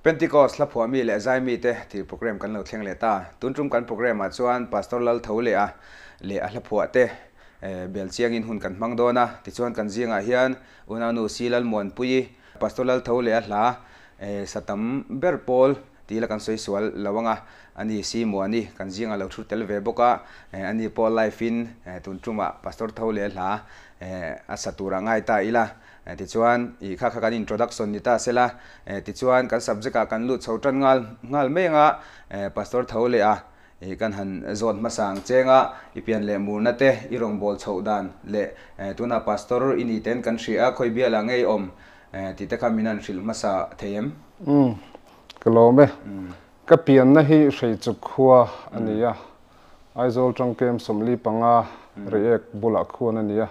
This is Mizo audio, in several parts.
Pentecost hla phuah mi leh zai mi te tih program kan lo thleng leh ta. Tun tum kan program ah chuan Pastor Lal Tho leh a leh a hla phuah te bel chiang in hun kan hmang dawn a. Tichuan kan zingah hian Unaunu Si Lalmuanpuii, Pastor Lal Tho leh a hla sa tam ber pawl tih la kan sawi sual lo ang a, ani Si Muani kan zingah lo thu tel ve bawk a, ani pawh live in tun tumah Pastor Tho leh a hla a sa turah ngai ta ila. Tichuan, ih kha kha kan introduction ni ta sela, tichuan kan subject ah kan lut chho tan nghal nghal mai anga Pastor tho leh a, ih kan han zawt hmasa ang cheng a, i pian leh murna te, i rawngbâwl chhoh dan leh tunah Pastor i ni ten kan hria a, khawi bialah ngei awm tih te kha min han hrilh hmasa thei em? Umm, ka lawm e. Ka pianna hi Hreichuk khua a ni a, Aizawl tangkem 45 Reiek bulah khuan a ni a.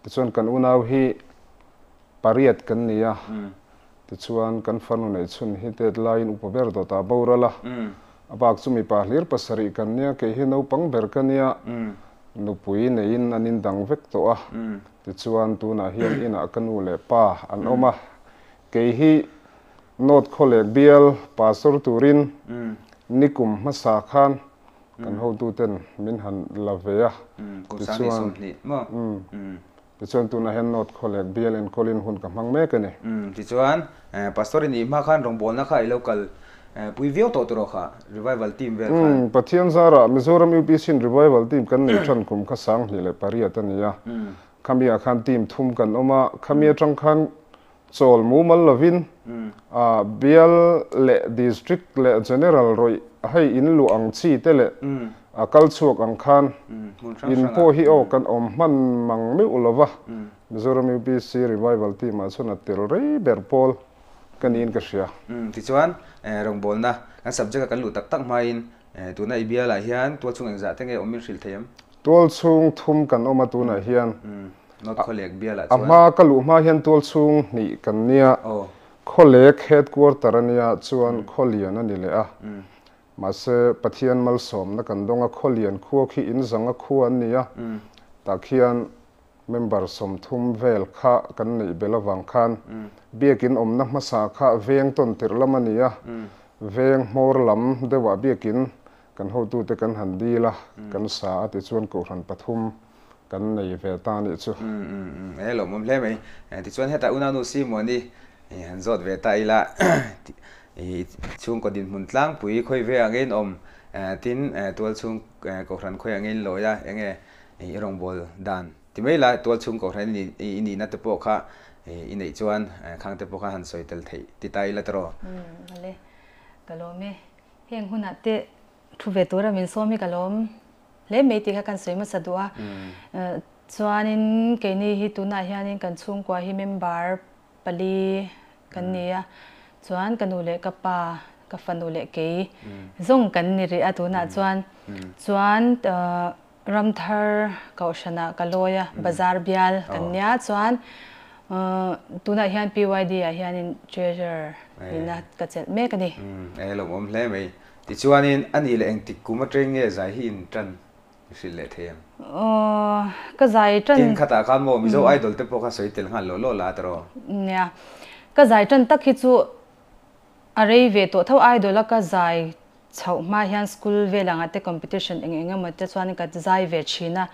Tichuan kan unau hi pariat kan ni a, tichuan kan fanu neih chhun hi tet laiin upa ber dawtah a boral a, a bak chu mipa hlir pasarih kan nia, kei hi naupang ber ka nia, nupui neiin an indang vek tawh a, tichuan tunah hian inah ka nu leh pa an awm a, kei hi North Khawlek bial pastor turin nikum hmasa khan Kan hotuten min han la ve a, tichuan tichuan tunah hian North Khawlek bial enkawlin hun ka hmang mek a ni. Tichuan Pastor i nih hma khan rawngbawlna kha i lo kal pui viau tawh tawh kha, Revival Team vel khan. Pathian zarah Mizoram UPC in Revival Team kan neih tan kum kha 2008 a ni a, khami ah khan team thum kan awm a, khami atang khan Chawl mumal lovin a bial leh district leh general rawih hei in luah ang chi te leh a kal chhuak ang khan in pawh hi aw kan awm hman mang meuh lova Mizoram UPC Revival team ah chuan a tel rei ber pawl ka niin ka hria. Tichuan rawngbawlna kan subject a kan luh tak tak hmain tuna i bialah hian tualchhung engzah te nge awm min hrilh thei em? Tualchhung thum kan awm a tunah hian. North Khawlek bialah chuan. A hma ka luh hma hian tualchhung hnih kan nia. Khawlek headquarter a nia chuan Khawlian a ni leh a. Mahse Pathian malsawmna kan dawng a, Khawlian khua khi in zanga khua an ni a. Tah khian member 30 vel kha kan neih belh avang khan biakin awmna hmasa kha veng tawn tirh lam a ni a. Veng hmawr lam deuhah biakin kan hotute kan han dil a, kan sa a tichuan kohhran pathum kan nei ve ta anih chu. E lawmawm hle mai. Tichuan hetah unau Simon-i han zawt ve ta ila i chhungkaw dinhmun tlangpui khawi ve angin awm tin tual chhung kohhran khawi angin lawi a enge i rawngbâwl dan ti mai la tual chhung kohhran i nihna te pawh kha i neih chuan khang te pawh kha han sawi tel theih ti ta ila tawh. Awle ka lawm e. Heng hunah te thu ve tura min sawm hi ka lawm hle mai tih kha kan sawi hmasa duh a. Chuanin keini hi tunah hianin kan chhungkua hi member pali kan ni a, chuan ka nu leh ka pa, ka fanu leh kei zawng kan ni rih a tunah chuan. Chuan Ramthar Kohhranah ka lawi a, bazar bial kan nia chuan tunah hian PYD ah hianin Treasurer nihna ka chelh mek a ni. E lawmawm hle mai. Tichuanin a nih leh engtik kum atang nge zai hi in tan i hrilh leh thei ang? Aw, ka zai tan. Tin khatah khan maw Mizo Idol te pawh kha sawi tel nghal lawh lawh la tawh. Nia, ka zai tan tak hi chu a rei ve tawh tho Idol a ka zai chhoh hma hian school vel anga te competition eng eng emaw te chuan ka zai ve thin a,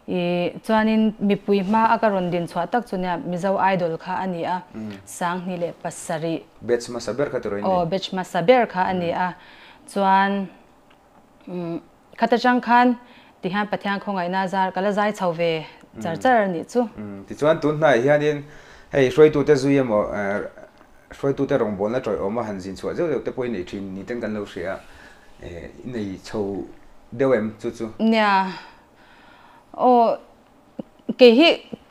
ih chuanin mipui hma a ka rawn din chhuah tak chu nia Mizo Idol kha a ni a, 2007. Batch hmasa ber kha tiraw in ni? Aw batch hmasa ber kha a ni a, chuan khata chang khan ti hian Pathian khawngaihna zar ka la zai chho ve char char a nih chu. Tichuan tun hnaiah hianin hei hruaitute zui emaw Hruaitute rawngbawlna tawiawma han zin chhuah zeuh zeuh te pawh i nei thin ni ten kan lo hria a, i nei chho deuh em chu chu? Nia, aw kei hi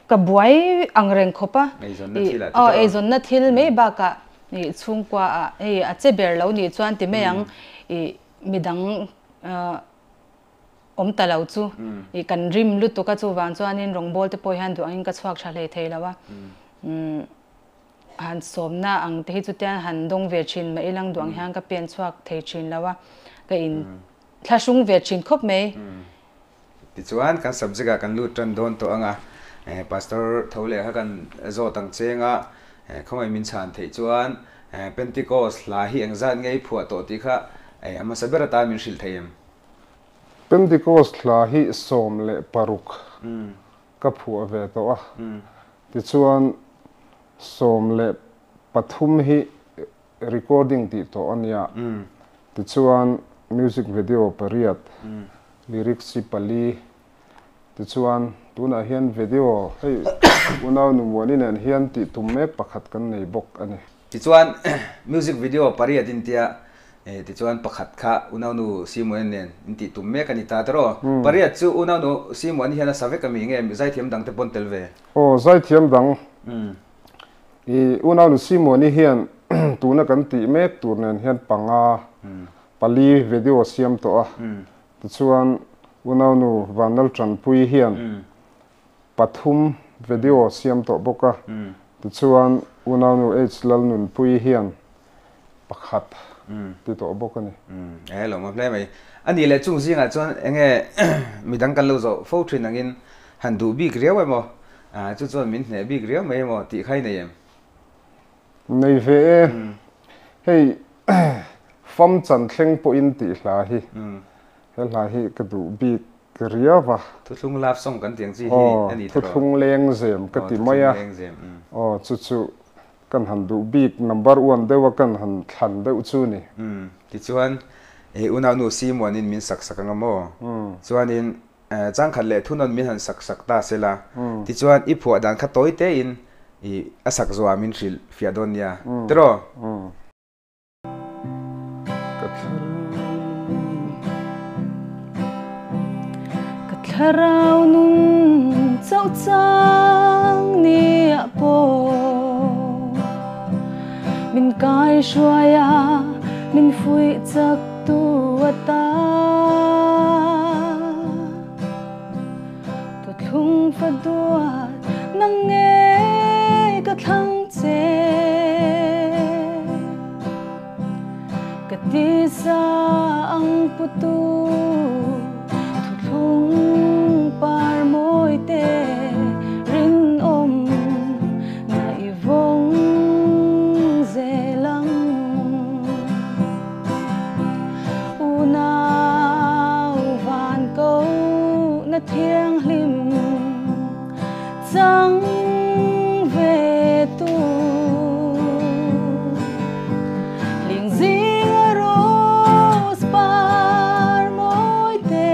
ka buai ang reng khawp a, Eizawnna thil ah aw eizawnna thil mai bakah ih chhungkua ah hei a che ber lo nih chuan ti mai ang ih midang awm ta lo chu ih kan rim lutuk a chuvang chuanin rawngbâwl te pawh hian duh angin ka chhuak tha hlei thei lo a. Han sawmna ang te hi chutiang han dawng ve thin mah ilang duang hian ka pen chhuak thei thin lo a, ka in thlahrung ve thin khawp mai. Tichuan kan subject ah kan lut tan dawn tawh ang a, Pastor tho leh kha kan zawt ang cheng a, Khawngaih min chhan theih chuan Pentecost hla hi engzat nge i phuah tawh tih kha a hmasa ber atan min hrilh thei em? Pentecost hla hi 16 ka phuah ve tawh a, tichuan 13 hi recording tih tawh a nia, tichuan music video pariat, lyrics hi pali, tichuan tunah hian video hei unau Numuani nen hian tih tum mek pakhat kan nei bawk a ni. Tichuan music video pariat intia tichuan pakhat kha unaunu Simuani nen intih tum mek a ni ta tawh. Pariat chu unaunu Simuani hian a sa vek a mi nge zaithiam dang te pawn tel ve? Aw zaithiam dang i unaunu Simuani hian tuna kan tih mek tur nen hian panga pali video siam tawh a, tichuan unaunu Vanlal Tanpui hian pathum video siam tawh bawk a, tichuan unaunu H Lalnunpui hian pakhat ti tawh bawk a ni. E lo ma hle mai. Ani leh chung zingah chuan enge midang kan lo zawh fo thin angin han duh bik riau emaw chu chuan min hneh bik riau mai emaw tih kha i nei em? Nei ve e. Hei fam chan thleng pawhin tih hla hi he hla hi ka duh bik riau a. Thuthlung love song kan tih ang chi hi a ni tawh. Thuthlung leng zem ka ti mai a. Aw chu chu kan han duh bik number 1 deuh a kan han thlan deuh chu ni. Tichuan unaunu Simuanin min sak sak anga maw? Chuanin changkhat leh thunawn min han sak sak ta sela. Tichuan i phuah dan kha tawi te in i a sak zuwa min hrilh fiah dawn nia. Tiraw? Ka thlarau nun chauh chang ni ah pawh min kai hruai a, min fuih chak tu ata. Thuthlung fa duat nang nge ka thlang che, ka ti sa ang putu thuthlung par mawi te rin awm na i vawng zelang. Unau van ko na thiang hlim chang ve tu, ling zing a rose par mawi te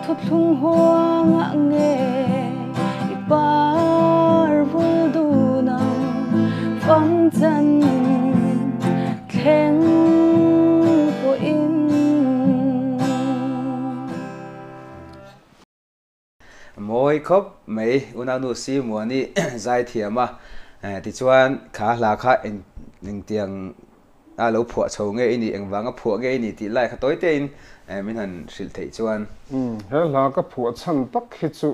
thuthlung huang ah nge i par vul du nang fam chan thleng pawhin. Mawi khawp mai unaunu Simuani zai thiam a, tichuan kha hla kha engtiang a lo phuah chho nge i nih, engvanga phuah nge i nih tih lai kha tawi te in min han hrilh theih chuan. He hla ka phuah chhan tak hi chu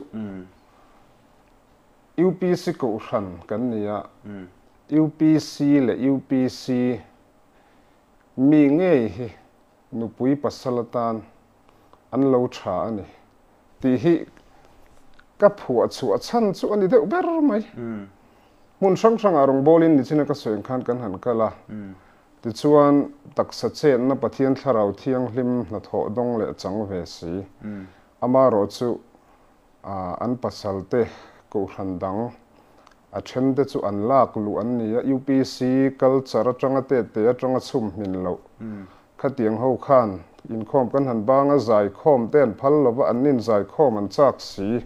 UPC kohhran kan ni a, UPC leh UPC mi ngei hi nupui pasal atan an lo tha a ni tih hi ka phuah chhuah chhan chu a ni deuh ber mai. Hmun hrang hrangah rawngbawlin nichina ka sawi ang khan kan han kal a, tichuan taksa chenna Pathian thlarau thianghlim hnathawh dawng leh chang ve si. Amaherawh chu an pasal te kohhran dang a then te chu an lak luh an ni a, UPC culture atanga te te atanga chhum hmin loh khatiang ho khan inkhawm kan han bang a, zaikhawm te an phal lova, an nin zaikhawm an chak si.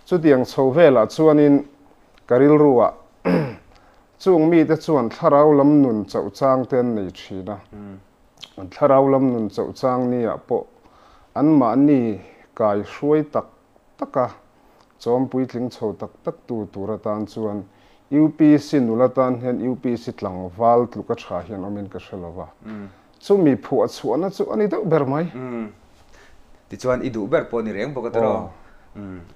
Chutiang chho velah chuanin ka rilruah chung mite chuan thlarau lam nun chauh chang te an nei thin a, an thlarau lam nun chauh chang niah pawh an mahni kai hruai tak tak a, chawm puitling chho tak tak tu tur atan chuan UPC nula tan hian UPC tlangval tluka tha hian awmin ka hre lova, chumi phuah chhuahna chu a ni deuh ber mai. Tichuan i duh ber pawh ni reng bawk a tawh.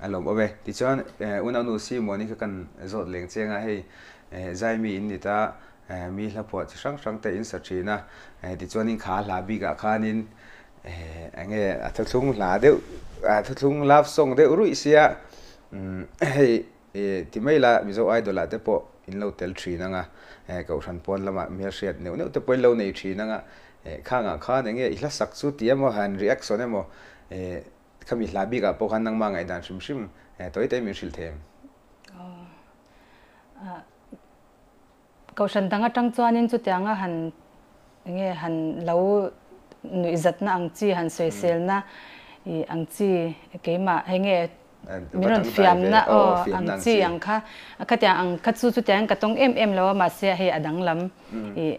A lawm awm e. Tichuan unaunu Simuani kha kan zawt leng cheng a, hei Zaimi in ni ta, mi hla phuah chi hrang hrang te in sa thin a, tichuanin kha hla bikah khanin enge a thuthlung hla deuh, a thuthlung love song deuh ruih sia, hei. Ti mai la, Mizo Idol ah te pawh in lo tel thin ang a, Kohhran pawn lamah hmelhriat neuh neuh te pawh in lo nei thin ang a, khangah khan eng nge i hla sak chu tih emaw han reaction emaw khami hla bikah pawh khan nangmah ngaihdan hrim hrim tawi tawi min hrilh thei em? Kohhran dang atang chuanin chutianga han enge han lo nuihzatna ang chi, han sawiselna ih ang chi keimah hei nge min rawn fiamna aw ang chi ang kha khatiang ang kha chu chutiangin ka tawng em em lo a mahse hei a danglam ih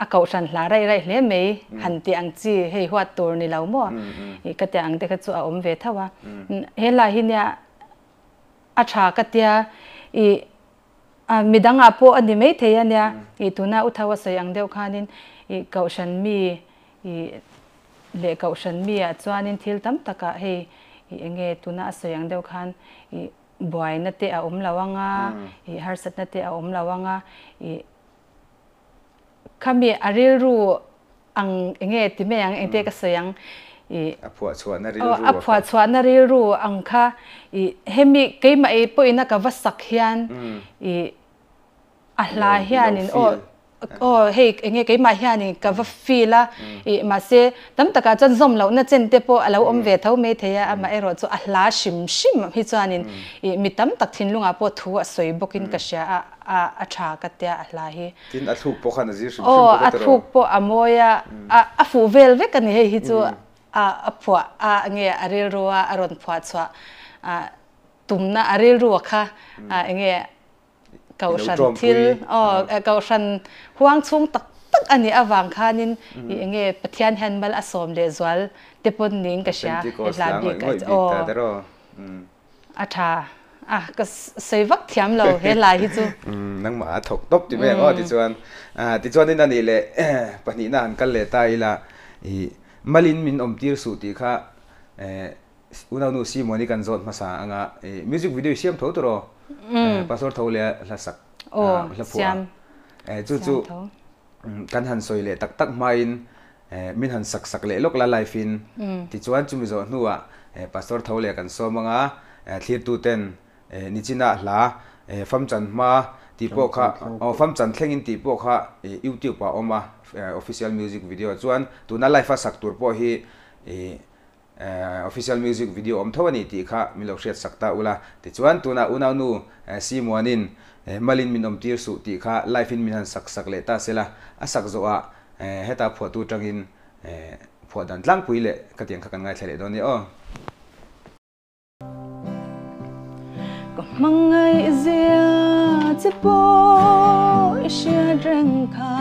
a kohhran hla raih raih hle mai han tih ang chi hei huat tur ni lo maw ih khatiang ang te kha chu a awm ve tho a. He hla hi nia a tha ka tia ih A midang ah pawh a ni maithei a nia, ih tuna u tho a sawi ang deuh khanin ih kohhran mi ih leh kohhran mi ah chuanin thil tam tak ah hei ih eng nge tuna a sawi ang deuh khan ih buaina te a awm lo ang a, ih harsatna te a awm lo ang a, ih khami a rilru ang eng nge ti mai ang engte ka sawi ang ih A phuah chhuahna rilru a a phuah chhuahna rilru ang kha ih hemi keimah ei pawhin a ka va sak hian ih a hla hianin aw aw hei eng nge keimah hianin ka va feel a ih mahse tam takah chuan zawm lohna chen te pawh a lo awm ve tho mai thei a amaherawh chu a hla hrim hrim hi chuanin ih mi tam tak thinlungah pawh thu a sawi bawkin ka hria a a a tha ka tia a hla hi. Tin a thluk pawh khan a zir hrim hrim bawk a tiraw? Aw, a thluk pawh a mawi a, a fuh vel vek a ni hei hi chu a a phuah a nge a rilru a a rawn phuah chhuah a tumna a rilru a kha a enge kohhran thil aw kohhran huang chhung tak tak a nih avang khanin i enge Pathian hian mal a sawm leh zual te pawn niin ka hria he hla bik ah aw A tha. A, ka sawi vak thiam lo he lai hi chu. Nangmah a thawk tawp ti mai ang aw tichuan. Tichuanin a nih leh pahnihna han kal leh ta ila i malin min awm tir suh tih kha unaunu Simon-i kan zawt hmasa ang a, i music video i siam tho tur aw? Pastor tho leh hla sak hla phuah a. Chu chu kan han sawi leh tak tak hmain Min han sak sak leh lawk la live in. Tichuan chumi zawh hnuah Pastor tho leh kan sawm anga thlirtu ten Nichina hla Famchan hma tih pawh kha aw Famchan thlengin tih pawh kha YouTube ah a awm a official music video chuan tuna live a sak tur pawh hi Official music video awm tho a ni tih kha min lo hriat sak ta ula. Tichuan tunah unaunu Simuanin Malin min awm tir suh tih kha live in min han sak sak leh ta sela, a sak zawhah heta phuahtu tangin phuah dan tlangpui leh khatiang kha kan ngaithla leh dawn nia aw. Ka hmangaih zia che pawh i hriat reng kha.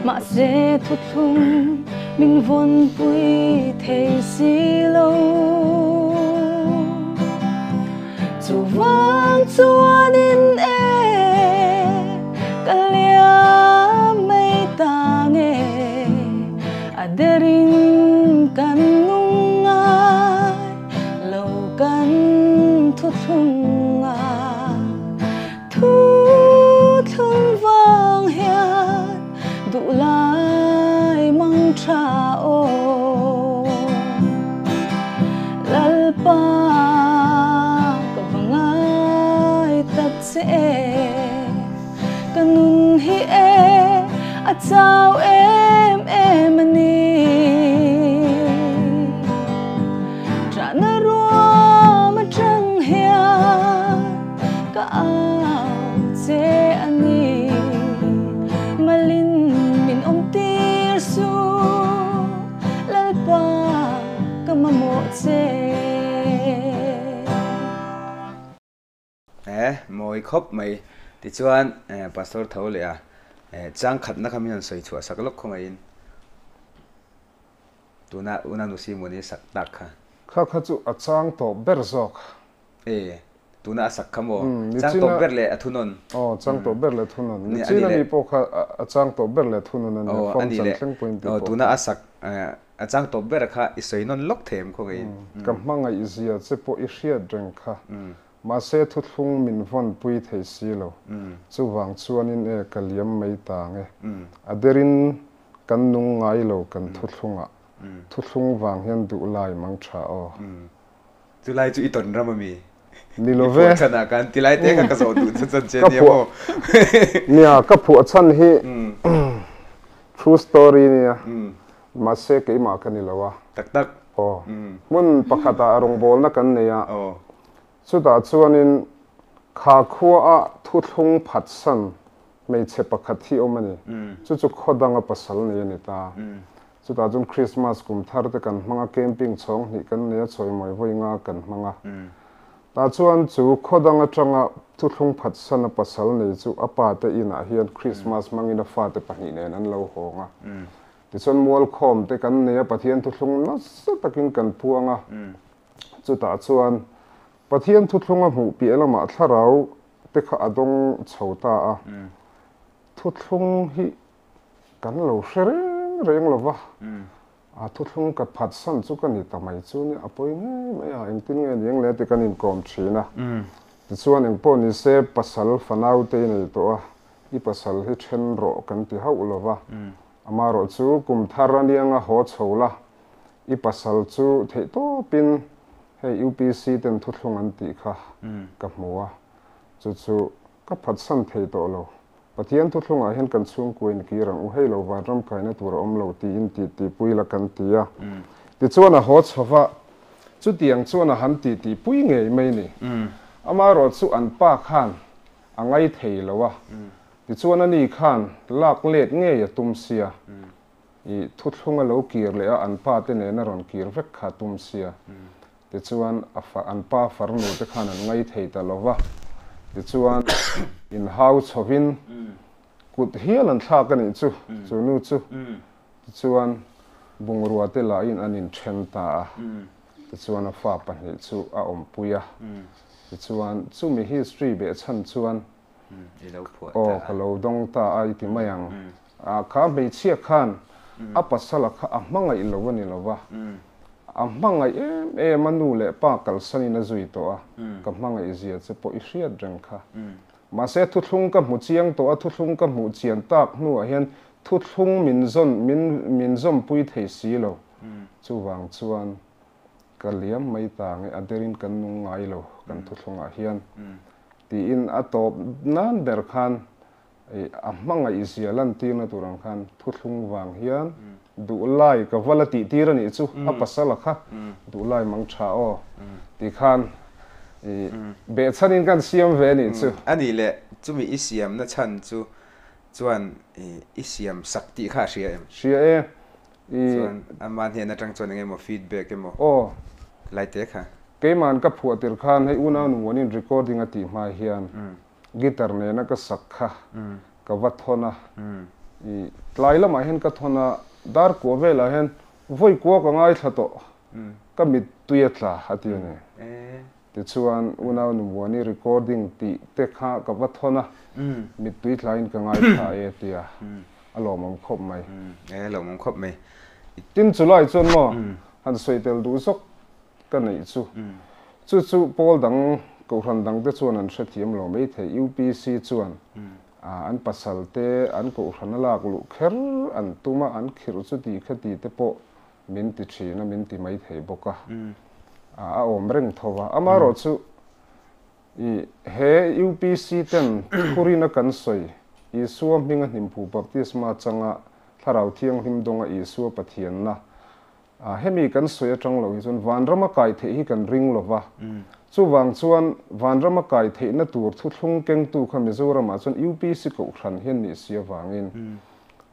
Mahse thuthlung min vawnpui thei si lo. Chuvang chuanin e ka liam mai ta nge a derin kan nung ngai lo kan thuthlung a Thuthlung vang hian duh lai mang tha aw. Lalpa ka va ngai tak che e, ka nun hi e a chau em em a ni. Ṭahna ruam aṭang hian ka au che a ni. Malin min awm tir suh, Lalpa ka mamawh che. Eh, mawi khawp mai. Tichuan, Pastor tho leh a, chang khatna kha min han sawi chhuah sak lawk khawngaihin. Tuna una nu Simoni sak tak kha. Kha kha chu a chang tawp ber zawk. E, tuna a sak kha maw? Chang tawp ber leh a thunawn. Aw, chang tawp ber leh thunawn. Nichina mi pawh kha a chang tawp ber leh thunawn a nia, form chan thleng pawhin tih pawh. Tuna a sak, a chang tawp ber kha i sawi nawn lawk thei em khawngaihin? Ka hmangaih zia che pawh i hriat reng kha. Mahse thuthlung min vawnpui thei si lo. Chuvang chuanin e, ka liam mai ta ang e. A derin Kan nung ngai lo kan thuthlungah. Thuthlung vang hian duh lai mang tha aw. Chulai chu i tawn ram a mi? Ni lo ve. I phuah chhan ah khan ti lai te kha ka zawh duh chu chan che Ka nia phuah maw? Nia, ka phuah chhan hi true story nia. Mahse keimah ka ni lo a. Tak tak. Aw. Hmun pakhat ah rawngbawlna kan nei a. Aw. Chutah chuanin kha khua ah thuthlung phatsan hmeichhe pakhat hi awm a ni. Chu chu khaw danga pasal nei a ni ta. Chutah chuan Krismas kum thar te kan hmang a, camping chhawng hnih kan nei a, chawimawi vawi nga kan hmang a. Tah chuan chu khaw dang atanga thuthlung phatsana pasal nei chu a pa te inah hian Krismas hmangin a fate pahnih nen an lo hawng a. Tichuan mualkhawm te kan nei a, Pathian thuthlung nasa takin kan puang a. Chutah chuan Pathian thuthlung a hmuh piah lamah thlarau te kha a dawng chho ta a. Thuthlung hi kan lo hre reng reng lo va, a thuthlung ka phatsan chu ka ni ta mai chu nia, a pawi ngei mai a, engtin nge ni eng le ti kan inkawm thin a. Tichuan engpawh ni se pasal fanau te i nei tawh a, i pasal hi then rawh kan ti hauh lo va, amarawh chu kum thar a nianga haw chho la, i pasal chu theih tawpin hei UPC ten thuthlung an tih kha ka hmu a, chu chu ka phatsan thei tawh lo. Pathian thuthlungah hian kan chhungkua in kir ang u, hei lo vanram kaina tur a awm lo tiin ti tihpui la kan ti a. Tichuan a haw chho va, chutiang chuan a han ti tihpui ngei mai ni. Amaherawh chu an pa khan a ngai thei lo a, tichuan ani khan lak let ngei a tum sia. I thuthlung a lo kir leh a, an pa te nen a rawn kir vek kha a tum sia. Tichuan a fa, an pa farnu te khan an ngai thei ta lo va, tichuan inhau chhovin kut hial an thlak a nih chu, chu nu chu. Tichuan bungrua te lahin an inthen ta a, tichuan a fa pahnih chu a awmpui a. Tichuan chumi history behchhan chuan Aw, ka lo dawng ta a i ti mai ang. Kha hmeichhia khan a pasala kha a hmangaih lo a ni lo va, a hmangaih em em a nu leh pa kalsanin a zui tawh a, ka hmangaih zia che pawh i hriat reng kha. Mahse thuthlung ka hmu chiang tawh a, thuthlung ka hmuh chian tak hnuah hian thuthlung min zawn min min zawmpui thei si lo. Chuvang chuan ka liam mai ta nge a derin kan nung ngai lo kan thuthlungah hian. Tiin a tawp nan ber khan a hmangaih zia lantirna tur ang khan thuthlung vang hian duhlai ka va la tih tir a nih chu a pasal a kha duhlai mang tha aw ti khan behchhanin kan siam ve a nih chu. A nih leh chumi i siamna chhan chu chuan i siam sak tih kha a hria em? Hria e. Chuan ama hnen atang chuan eng emaw feedback emaw Aw. lai te kha. Keiman ka phuah tir khan hei unau nuanin recording a tih hma hian guitar nena ka sak kha ka va thawn a, i tlai lamah hian ka thawn a, dar kua velah hian vawi kua ka ngaithla tawh, ka mittui a tla a ti a ni. Tichuan unau nuanin recording tih te kha ka va thawn a, mittui tlaiin ka ngaithla e a ti a. A lawmawm khawp mai. E lawmawm khawp mai. Tin chulai chuan maw han sawi tel duh zawk ka neih chu. Chu chu pawl dang kohhran dang te chuan an hrethiam lo mai thei. UPC chuan an pasal te an kohhran a lak luh kher an tum a, an khirh chu ti kha ti te pawh min ti thin a, min ti mai thei bawk a. A awm reng tho va. Amaherawhchu I he UPC ten thurina kan sawi, Isua hminga hnimphu baptisma changa Thlarau Thianghlim dawnga Isua Pathianna a hemi kan sawi atang lo hi chuan vanrama kai theih hi kan ring lo va. Chuvang chuan vanrama kai theihna tur thuthlung kengtu kha Mizoramah chuan UPC Kohhran hian nih si avangin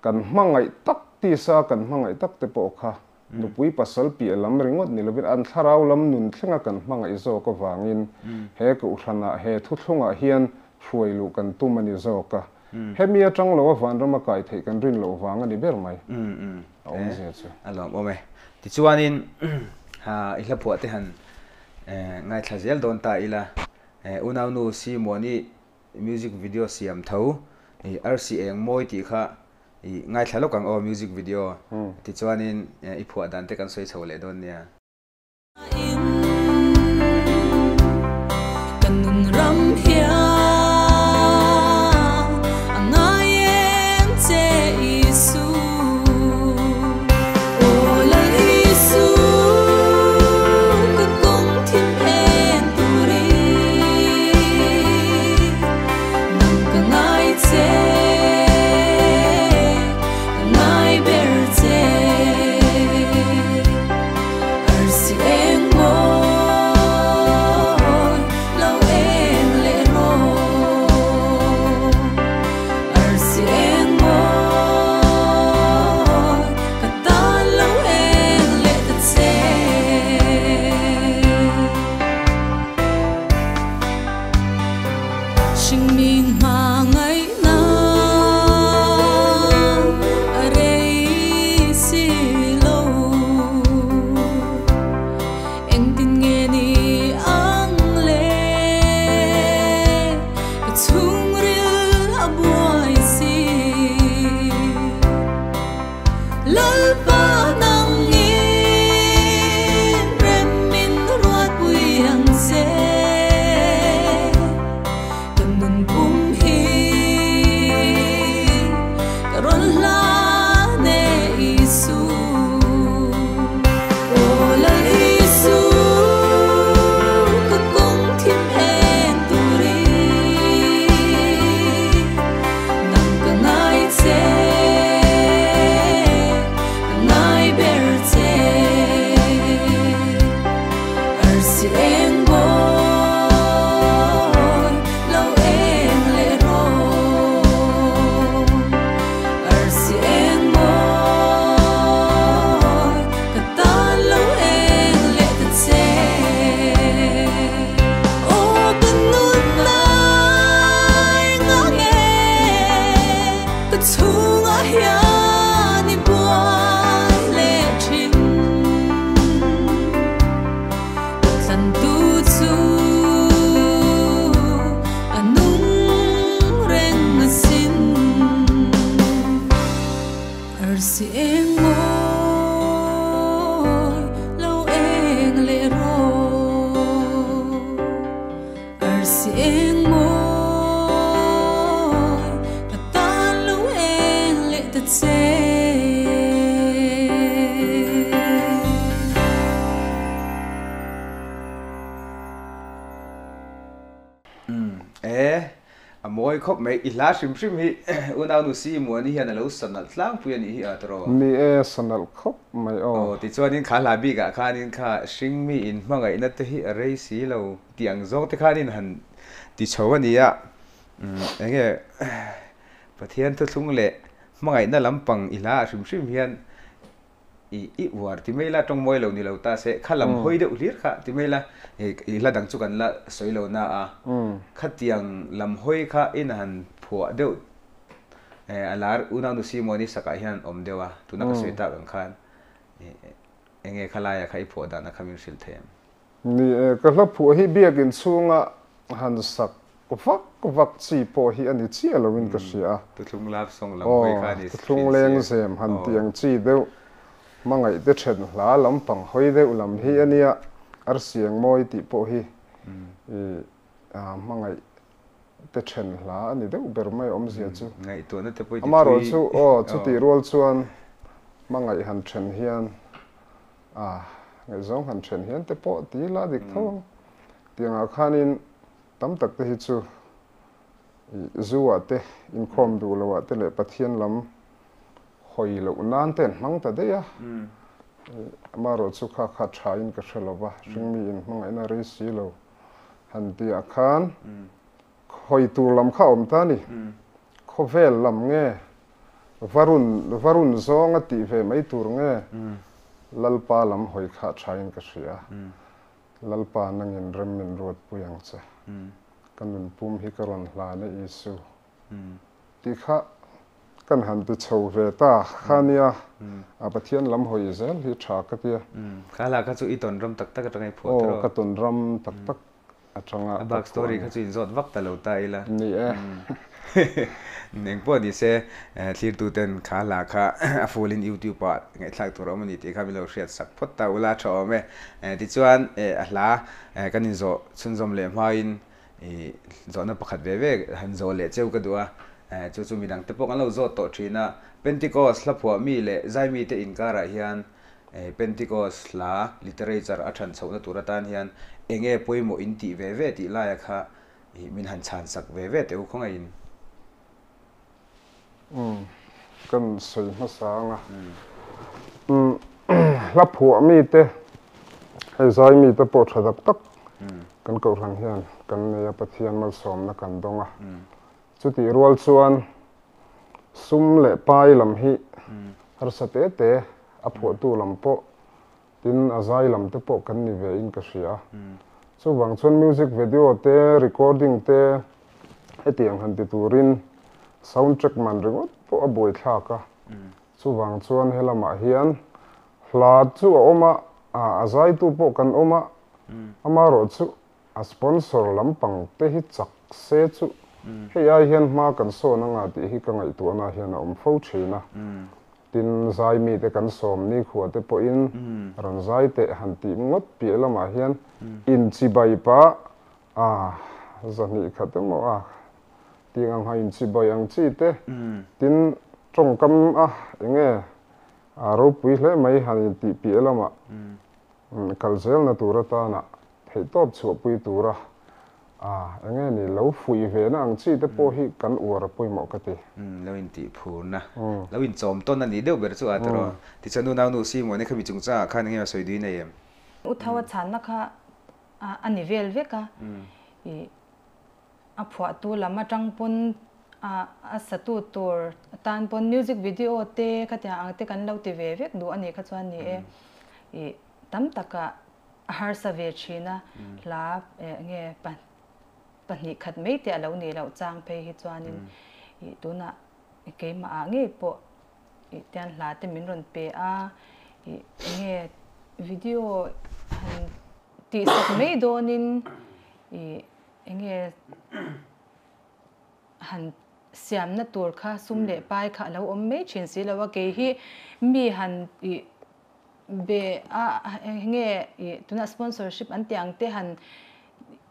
kan hmangaih tak tisa kan hmangaih tak te pawh kha Nupui pasal piah lam ringawt ni lovin an thlarau lam nun thlenga kan hmangaih zawk avangin he kohhranah he thuthlungah hian hruai luh kan tum a ni zawk a. Hemi atang lo a vanrama kai theih kan rin loh vang a ni ber mai. A awmzia chu. A lawm awm e. Tichuanin i hla phuah te han ngaithla zel dawn ta ila. Unaunu Simuani music video siam tho i arsi eng mawi tih kha i ngaithla lawk ang aw music video tichuanin i phuah dan te kan sawi chho leh dawn nia. Kan nun ram hian a ngai em che Isu Aw Lal Isu ka kawng thim en turin. Hringmin hmangaihna a rei si lo. Engtin nge ni ang le? Ka chhungril a buai si. Lalpa nangin rem min ruatpui ang che. Ka nun pum hi ka rawn hlan e Isu. Aw Lal Isu, ka kawng thim en turin nang ka ngai che, ka ngai ber che. Arsi eng mawi lo eng leh rawh. Arsi eng mawi ka tan lo eng leh ta che. Aw ka nun lai nga nge ka chhungah hian i buai leh thin. Ka thlan tu chu a nung reng asin. Arsi eng mawi lo eng leh rawh. Arsi eng mawi ka tan lo eng leh ta che. E, a mawi khawp mai. I hla hrim hrim hi unau nu si Muani hian a lo sa nalh tlangpui a nih hi a tawrh aw. Ni e, sa nalh khawp mai aw. Aw, tichuanin kha hla bikah khanin kha hringmi in hmangaihna te hi a rei si lo tih ang zawng te khanin han ti chho a ni a. Enge Pathian thuthlung leh hmangaihna lampang i hla ah hrim hrim hian I i uar ti mai la, tawng mawi lo ni lo ta se, kha lam hawi deuh hlir kha ti mai la, i hla dang chu kan la sawi lo na a, khatiang lam hawi kha in han phuah deuh a lar unau nu Simoni sakah hian awm deuh a, tuna ka sawi tak ang khan enge kha laia kha i phuah dana kha min hrilh thei em? Ni e, ka hla phuah hi biakin chhunga han sak vak vak chi pawh hi a ni chiah loin ka hria a. Tuthlung love song lam hawi kha a ni Aw, tuthlung lengzem han tih ang chi deuh, hmangaih te then hla lampang hawi deuh lam hi a nia, arsiang mawi tih pawh hi i hmangaih te then hla a ni deuh ber mai awmzia chu. Ngaihtuahna te pawh i ti Amaherawh chu aw, chutih rual chuan hmangaih han then hian a ngaihzawng han then hian te pawh ti la dik tho ang. Tiangah khanin tam tak te hi chu i zu ah te, inkhawm duh loh ah te leh Pathian lam hawi loh nan te an hmang ta daih a. Amaherawh chu kha kha tha in ka hre lo va, hringmi in hmangaihna rei si lo han tih ah khan hawi tur lam kha a awm ta a ni. Khawvel lam nge Varun, Varun zawng a tih ve mai tur nge? Lalpa lam hawi kha thain ka hria. Lalpa nangin rem min ruatpui ang che. Ka nun pum hi ka rawn hlan e Isu. Tih kha kan han ti chho ve ta kha nia. A Pathian lam hawi zel hi tha ka tia. Kha hla kha chu i tawn ram tak tak atanga i phuah tawh. Aw, ka tawn ram tak tak atanga A bak story kha chu inzawt vak ta lo ta ila. Ni e. Eng pawh ni se, thlirtu ten kha hla kha a full in YouTube ah ngaihthlak tur a awm a ni tih kha min lo hriat sak phawt ta ula tha awm e. Tichuan a hla kan inzawh chhunzawm leh hmain zawhna pakhat ve ve han zawh leh cheu ka duh a. Chu chu midang te pawh kan lo zawt tawh thin a. Pentecost hla phuah mi leh zai mite inkarah hian Pentecost hla literature a than chhohna tur atan hian enge pawimawh in tih ve ve tih laia kha min han chhan sak ve ve teh u khawngaihin. Umm kan sawi hmasa ang a. Umm hla phuah mite hei zai mite pawh tha tak tak kan kohhran hian kan nei a Pathian malsawmna kan dawng a. Chutih rual chuan Sum leh pai lam hi harsa te te a phuahtu lam pawh tin a zai lam te pawh kan ni ve in ka hria. Chuvang chuan music video te, recording te, Hetiang han ti turin sound track man ringawt pawh a buaithlak a, chuvang chuan helamah hian hla chu a awm a, a zaitu pawh kan awm a, amaherawhchu a sponsor lampang te hi chak se chu hei ai hian hma kan sawn anga tih hi ka ngaihtuahna hian a awm fo thin a. Tin, zai mite kan sawm nikhua te pawhin rawn zai teh han tih ngawt piah lamah hian inchibai pah a, zahnih khat emaw a tih ang ha inchibai ang chi te, tin tawngkam a enge a ropui hle mai han intih piah lamah kal zelna tur atana theihtawp chhuahpui tura a enge ni lo fuih ve na ang chi te pawh hi kan uar a pawimawh ka ti. Lo intih phurna, lo inchawm tawn a nih deuh ber chu a tawrh. Tichuan nunau nu Simone khami chungchangah khan enge a sawi duin nei em? U Tho a chhanna kha a ni vel vek a, ih a phuahtu lam atang pawn a satu tur tan pawn music video te khatiang ang te kan lo ti ve vek duh a nih kha chuan ni e, ih tam takah a harsa ve thin a, hla nge pahnih khat mai te a lo nih loh chang phei hi chuanin ih tunah keimah ah ngei pawh ih tian hla te min rawn pe a, ih enge video han tih sak mai dawnin ih enge han siamna tur kha sum leh pai kha a lo awm mai thin si lo a, kei hi mi han ih Be a enge i tuna sponsorship an tih ang te han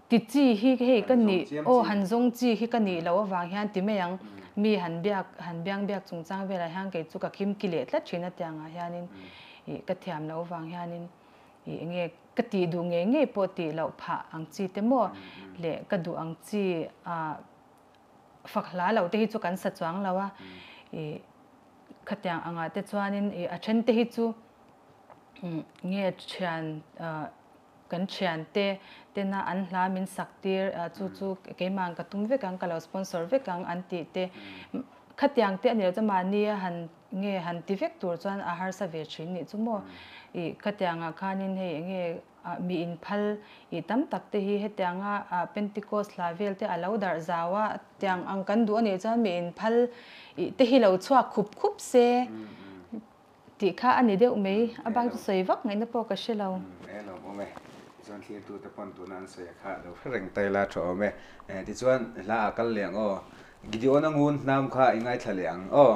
ti chi hi hei ka nih aw han zawng chi hi ka nih loh avang hian ti mai ang mi han biak han biang biak chungchang velah hian kei chu ka kim ki leh tlat thin a tiangah hianin ih ka thiam loh avang hianin ih enge ka tih duh ngei ngei pawh tih loh phah ang chi te maw leh ka duh ang chi ah fak hla loh te hi chu kan sa chuang lo a ih Khatiang angah te chuanin ih a then te hi chu nge thian kan thian te tena an hla min sak tir chu chu keimah ka tum vek ang ka lo sponsor vek ang an tih te khatiang te a ni lo chuan mahni a han nge han ti vek tur chuan a harsa ve thin nih chu maw ih khatiangah khanin hei enge Mi inphal ih tam tak te hi hetianga Pentecost hla vel te a lo darh zau a, tiang ang kan duh a nih chuan mi inphal ih te hi lo chhuak khup khup se tih kha a ni deuh mai, a bak chu sawi vak ngaihna pawh ka hre lo. E lawm awm e, tichuan thlirtute pawn tuna an sawi a kha lo hre reng ta ila tha awm e. Tichuan hla ah kal leh ang aw, Gideon-a ngun hnam kha i ngaithla leh ang aw.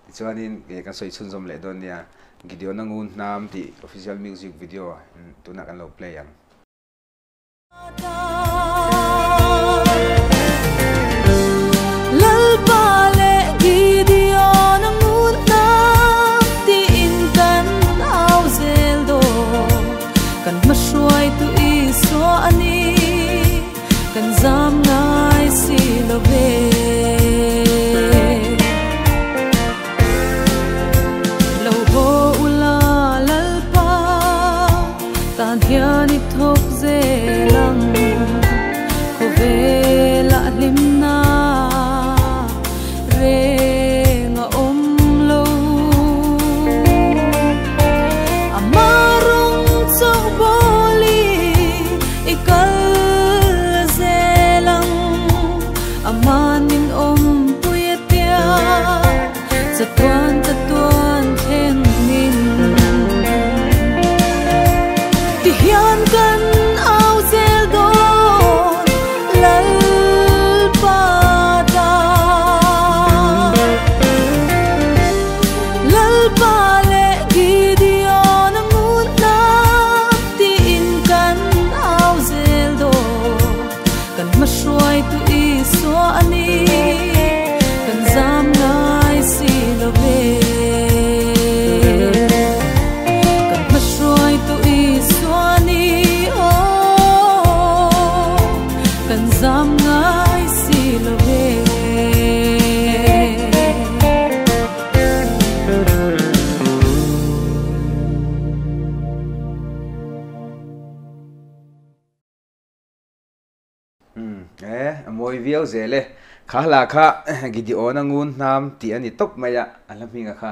Tichuanin kan sawi chhunzawm leh dawn nia, Gideon-a ngun hnam tih official music video tunah kan lo play ang. Lalpa leh Gideon-a ngun hnam tiin kan au zel dawn, kan hmahruaitu Isua a ni. Kan zam ngai si lo ve. Lo haw ula Lalpa tan hian i thawk zel ang, khawvelah hlimna reng a awm lo. Ama rawng chauh bawli I kal zel ang, aman min awmpui a tia, chatuan chatuan thleng min. Ti hian kan au zel dawn Lalpa ta. Lalpa leh Gideon a ngun hnam tiin kan au zel dawn. Kan hmahruaitu Isua a ni, kan zam ngai si lo ve. Kan hmahruaitu Isua a ni, aw, kan zam ngai si lo ve. Umm e, a mawi viau zel e. Kha hla kha Gideon-a ngun hnam tih a ni tawp mai a, a hla hminga kha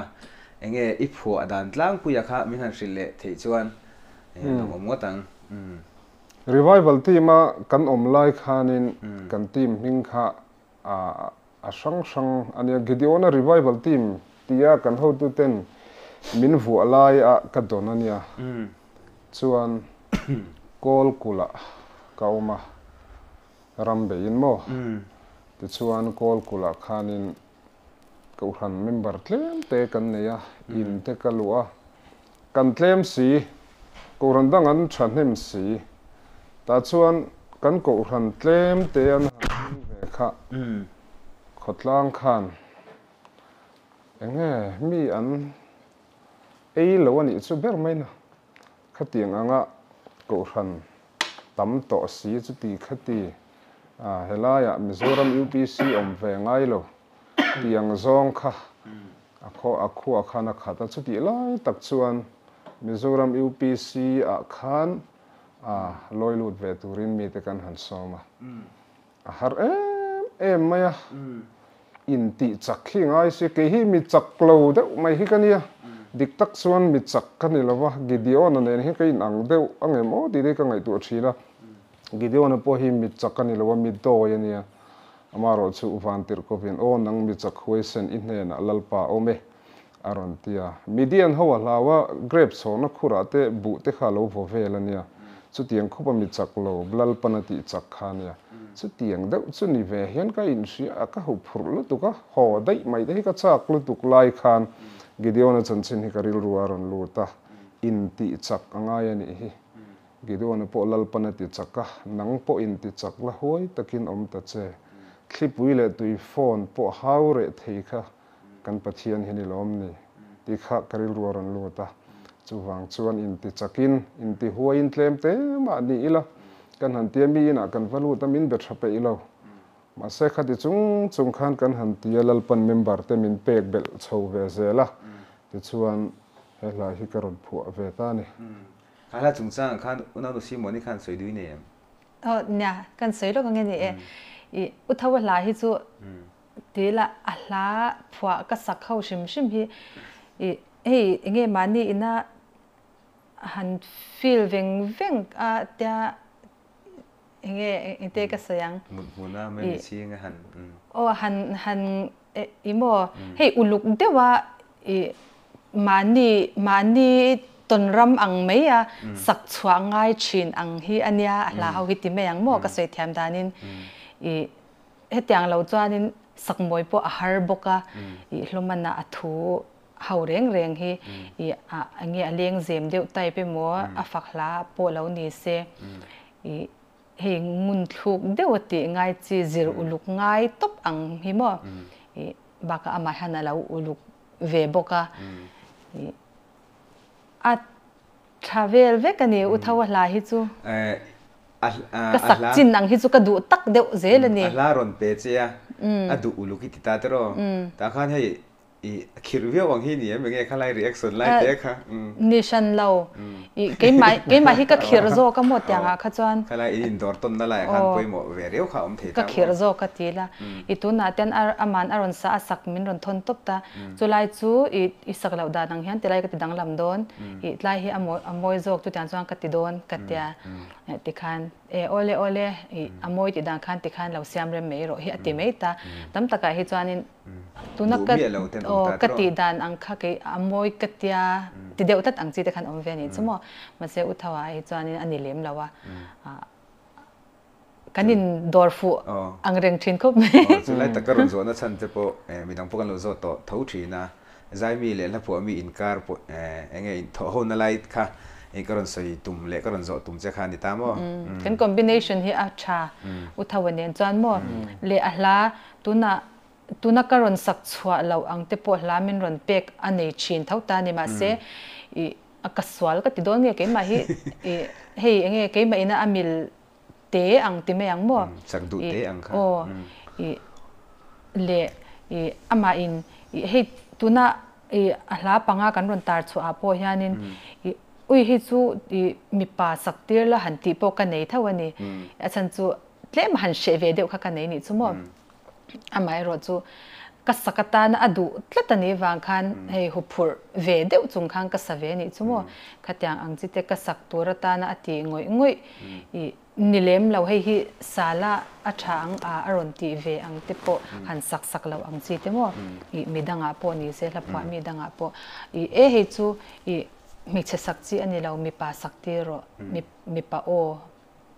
enge i phuah dan tlangpuia kha min han hrilh leh theih chuan lo awm ngawt ang. Umm. Revival team a kan awm lai khanin kan team hming kha. A hrang hrang a nia. Gideona Revival Team tia kan hotuten min vuah lai a ka dawn a nia. Chuan Kawl kulh ah ka awm a, ram beiin maw? Tichuan Kawl kulh ah khanin Kohhran member tlem te kan nei a, in te ka luh a, kan tlem si, Kohhran dang an thahnem si. Tah chuan kan Kohhran tlem te an han ding ve kha khawtlang khan enge mi an ei lo a nih chu ber mai na. Khatiang anga Kohhran tam tawh si chuti khati helaiah Mizoram UPC awm ve ngai lo tiang zawng kha a khaw a khua khan a khat a. Chutih lai tak chuan Mizoram UPC ah khan lawi lut ve turin mite kan han sawm a. A har em em mai a, intih chak hi ngai si, kei hi mi chak lo deuh mai hi ka nia, dik tak chuan mi chak ka ni lo va, Gideon-a nen hi ka inang deuh ang em aw tih te ka ngaihtuah thin a, Gideon-a pawh hi mi chak a ni lo a, mi dawi a nia, amaherawh chu Vantirhkovin aw nang mi chak huaisen i hnenah Lalpa awm e a rawn ti a. Midian ho a hlau a, grape chhawrna khurah te buh te kha a lo vaw vel a nia. Chutiang khupa mi chak lo, Lalpan a tih chak kha a nia. Chutiang deuh chu ni ve hian ka inhria a, ka hu phurh lutuk a, haw daih mai te hi ka chak lutuk lai khan Gideon-a chanchin hi ka rilru a rawn lut a, intih chak a ngai a nih hi. Gideon-a pawh Lalpan a ti chak a, nang pawh inti chak la huai takin awm ta che. Thlipui leh tui phone pawh hau reh thei kha Kan Pathian hi ni lawm ni tih kha ka rilru a rawn lut a, chuvang chuan inti chakin, inti huaiin tlem te mah ni ila kan han tia mi inah kan va lut a min be tha peih lo. Mahse khati chung chung khan kan han tia Lalpan member te min pek belh chho ve zel a, tichuan he hla hi ka rawn phuah ve ta a ni. Kha hla chungchangah khan Unau Simoni khan sawi dui nei em? Aw nia, kan sawi lawk ang e ni e. I U Tho a hla hi chu Ti la a hla phuah ka sak ho hrim hrim hi i hei enge mahni ina han feel veng veng a tia enge engte ka sawi ang. Mut hmuna mai mi chhing a han. Aw han han i maw hei uluk deuh a i mahni mahni tawnram ang mai a sak chhuah ngai thin ang hi ania a hla ho hi ti mai ang maw ka sawi thiam danin i Hetiang lo chuanin sakmawi pawh a har bawk a, ih hlawmana a thu ho reng reng hi ih a enge a leng zem deuh type emaw a fak hla pawh lo ni se ih hei ngun thluk deuh a tih ngai chi zir uluk ngai tawp ang hi maw ih bakah amah hian a lo uluk ve bawk a ih a Tha vel vek a ni, U Tho a hla hi chu. Ka sak chin ang hi chu ka duh tak deuh zel a ni. A hla rawn pe che a, a duh uluk i ti ta tiraw. Tah khan hei i khirh viau ang hi ni em enge khalai reaction lai te kha. Ni hran lo. I keimah keimah hi ka khirh zawk a maw tiang ah kha chuan. Khalai in indawr tawnna lai ah khan pawimawh ve riau kha a awm thei ta maw. Ka khirh zawk a ti la. I tunah ten aman a rawn sa a sak min rawn thawn tawp ta. Chulai chu i i sak loh dan ang hian tilai ka ti danglam dawn, i tlai hi a mawi a mawi zawk chutiang chuan ka ti dawn ka tia tikhan e awle awle i a mawi tih dan khan tikhan lo siam rem mai rawh hi a ti mai ta. Tam takah hi chuanin tuna ka aw ka tih dan ang kha kei a mawi ka tia ti deuh tlat ang chi te khan awm ve a nih chu maw. Mahse u Thaua hi chuanin a ni lem lo a. Kan in dawr fuh ang reng thin khawp mai. Aw, chulai tak ka rawn zawhna chhan te pawh midang pawh kan lo zawt tawh tho thin a, Zaimi leh hlaphuah mi inkar pawh eng nge inthawh hona lai kha ka rawn sawi tum leh ka rawn zawh tum che kha a ni ta maw? Kan combination hi a tha u tho a nen chuan maw leh a hla tunah tuna ka rawn sak chhuah loh ang te pawh hla min rawn pek a nei thin tho ta ni mahse i ka sual ka ti dawn nge keimah hi i hei enge keimah ina a mil te ang ti mai ang maw? Chak duh te ang kha. Aw, i leh i amah in i hei tuna i a hla panga kan rawn tar chhuah ah pawh hianin i ui hi chu i mipa sak tir la han tih pawh ka nei tho a ni. A chhan chu tlem han hreh ve deuh kha ka nei nih chu maw. Amaherawh chu ka sak atana a duh tlat a nih vang khan hei huphurh ve deuh chung khan ka sa ve a nih chu maw. Khatiang ang chi te ka sak tur atana a tih ngawih ngawih i Ni lem lo, hei hi sala a tha ang a a rawn tih ve ang te pawh han sak sak lo ang chi te maw ih mi dangah pawh ni se hla phuah mi dangah pawh ih e hei chu ih hmeichhe sak chi a ni lo mipa sak tir rawh mi mipa aw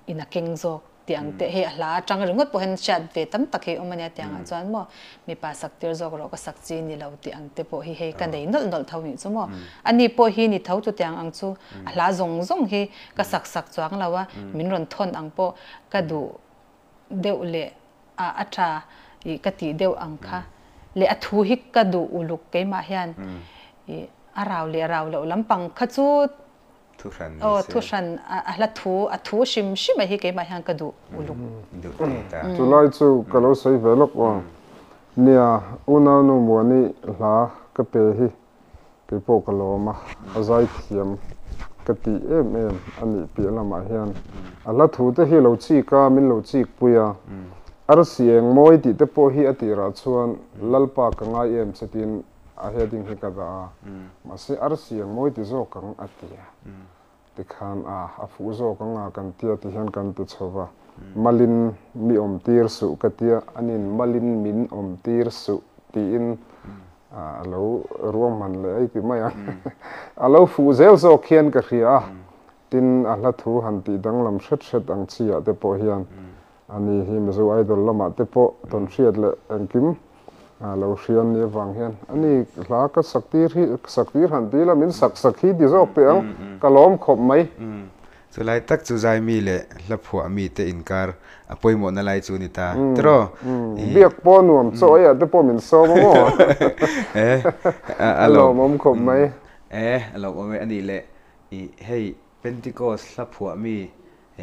in a keng zawk tih ang te hei a hla atang ringawt pawh hian hriat ve tam tak hi a awm a nia tiangah chuan maw mipa sak tir zawk rawh ka sak chi ni lo tih ang te pawh hi hei ka nei nawlh nawlh tho nih chu maw ani pawh hi ni tho chutiang ang chu a hla zawng zawng hi ka sak sak chuang lo a min rawn thawn ang pawh ka duh deuh leh a a tha ih ka tih deuh ang kha leh a thu hi ka duh uluk keimah hian ih a rau leh rau loh lampang kha chu Thu hran ni Aw se. thu hran a hla thu a thu hrim hrim a hi keimah hian ka duh uluk. Duh thei ta. Chulai chu ka lo sawi ve lawk aw. Nia, unaunu Muani hla ka pe hi keipawh ka lawm a, a zai thiam ka tih em em a nih piah lamah hian a hla thu te hi lo chik a, min lo chik pui a. Arsi eng mawi tih te pawh hi a tirah chuan Lalpa ka ngai em che tiin A heading hi ka dah a, mahse arsi ang mawi ti zawk ang a ti a. Tikhan a, a fuh zawk ang a kan tia ti hian kan ti chho va. Malin mi awm tir suh ka tia, anin malin min awm tir suh tiin a lo ruahman leh ei ti mai ang. A lo fuh zel zawk hian ka hria a, tin a hla thu han tih danglam hret hret ang chi ah te pawh hian ani hi Mizo Idol lamah te pawh tawnhriat leh engkim A lo hriam ni avang hian ani hla ka sak tir hi sak tir han ti ila min sak sak hi ti zawk teh ang ka lawm khawp mai. Chulai tak chu zaimi leh hla phuah mite inkar a pawimawhna lai chu ni ta tiraw? Biak pawh nuam chaw eiah te pawh min sawm a maw? A lawmawm khawp mai. E a lawmawm e anih leh i hei Pentecost hla phuah mi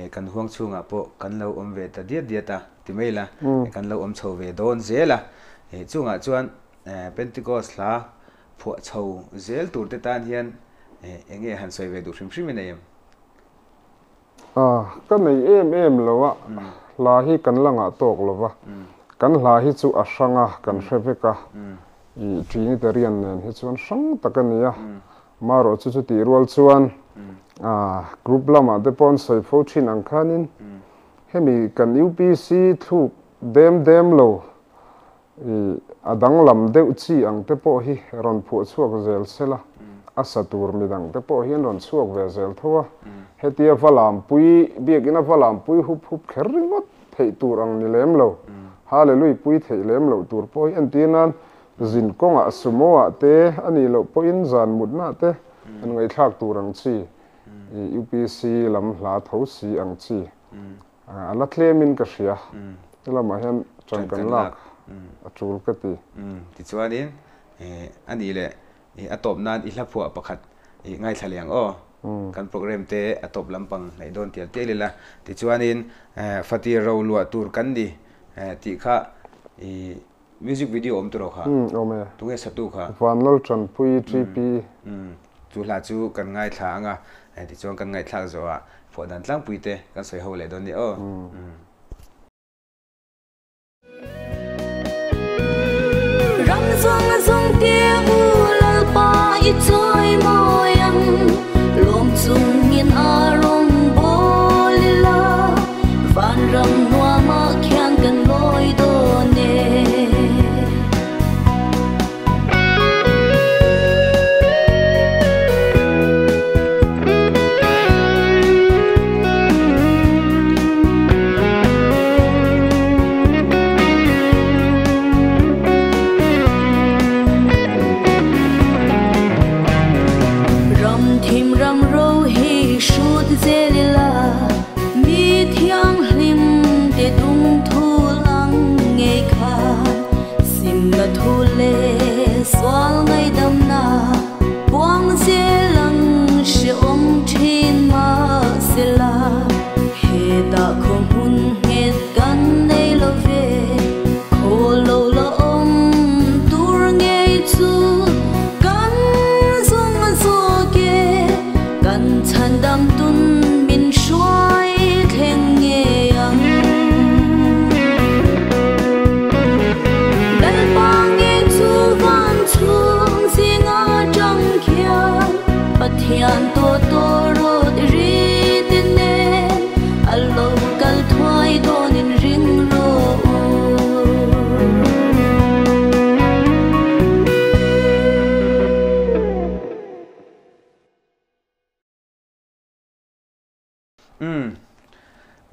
Kan huang chhungah pawh kan lo awm ve ta diat diat a, ti mai ila, kan lo awm chho ve dawn zel a. Chungah chuan Pentecost hla phuah chho zel tur te tan hian eng nge han sawi ve duh hrim hrim i nei em? A, ka nei em em lo a, hla hi kan la ngah tawk lo va, kan hla hi chu a hrang a, kan hre vek a, i Trinitarian nen hi chuan hrang tak a ni a, Marawh chu chutih rual chuan group lamah te pawh an sawi fo thin ang khanin hemi kan UPC thluk dem dem lo i a danglam deuh chi ang te pawh hi rawn phuah chhuak zel sela a sa tur midang te pawh hi an rawn chhuak ve zel tho a, hetia va lampui biakina va lampui hup hup kher ringawt theih tur ang ni lem lo, Hallelui pui theih lem loh tur pawh hi entir nan Zin kawngah sumo ah te a nih loh pawhin zan mutna te an ngaihthlak tur ang chi, UPC lam hla tho si ang chi a la tlemin ka hria. He lamah hian ṭan kan lak a ṭul ka ti. Tichuanin a nih leh a tawp nan i hla phuah pakhat i ngaithla leh ang aw. Kan program te a tawp lampang hnaih dawn tial tial ila. Tichuanin Fatir ro luah tur kan ni tih kha i Music video awm tawh kha? Umm awm e. Tunge satu kha? Vanlal Tanpui TP. Umm chu hla chu kan ngaithla ang a, tichuan kan ngaihthlak zawh ah phuah dan tlangpui te kan sawi ho leh dawn nia aw. Umm. Ram zawng a zawng tir u Lalpa i chawi mawi ang, lawm chungin a rawn bawl ila, vanram nuamah khian kan lawi dawn e.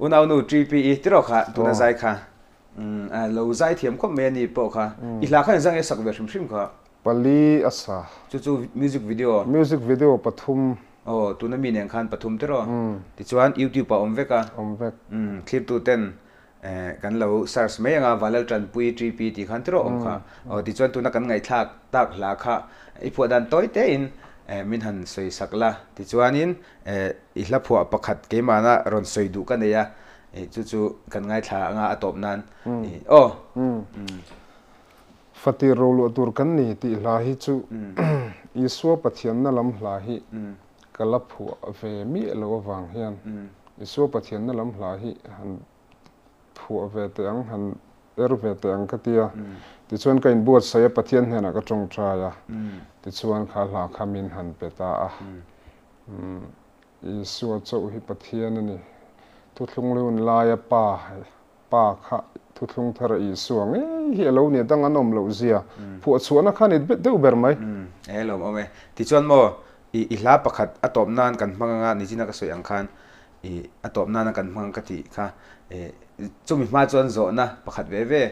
Unaunu TPE tiraw kha tuna zai kha lo zai thiam khawp mai a ni pawh kha. I hla kha engzah nge sak ve hrim hrim kha? Pali a sa. Chu chu music video. Music video pathum. Aw tuna mi nen khan pathum tiraw? Tichuan YouTube ah awm vek a. Awm vek. Thlirtu ten kan lo search mai anga Valal Tanpui TP tih khan tiraw awm kha. Aw tichuan tuna kan ngaihthlak tak hla kha i phuah dan tawi tein min han sawi sak la. Tichuanin i hla phuah pakhat keimahna rawn sawi duh ka nei a, chu chu kan ngaithla anga a tawp nan. Aw. Fatir roluah tur kan ni tih hla hi chu Isua Pathianna lam hla hi ka la phuah ve miah lo avang hian Isua Pathianna lam hla hi han phuah ve teh ang, han er ve teh ang ka ti a. Tichuan ka inbuatsaih a, Pathian hnenah ka tawngtai a, tichuan kha hla kha min han pe ta a. Isua chauh hi Pathian a ni. Thuthlung lun laia Pa Pa kha thuthlung thar a Isua ngei hi a lo ni a, dang an awm loh zia phuah chhuahna kha a ni deuh ber mai. E lawm awm e. Tichuan maw i i hla pakhat a tawp nan kan hmang anga nichina ka sawi ang khan i a tawp nana kan hmang ka tih kha i chumi hma chuan zawhna pakhat ve ve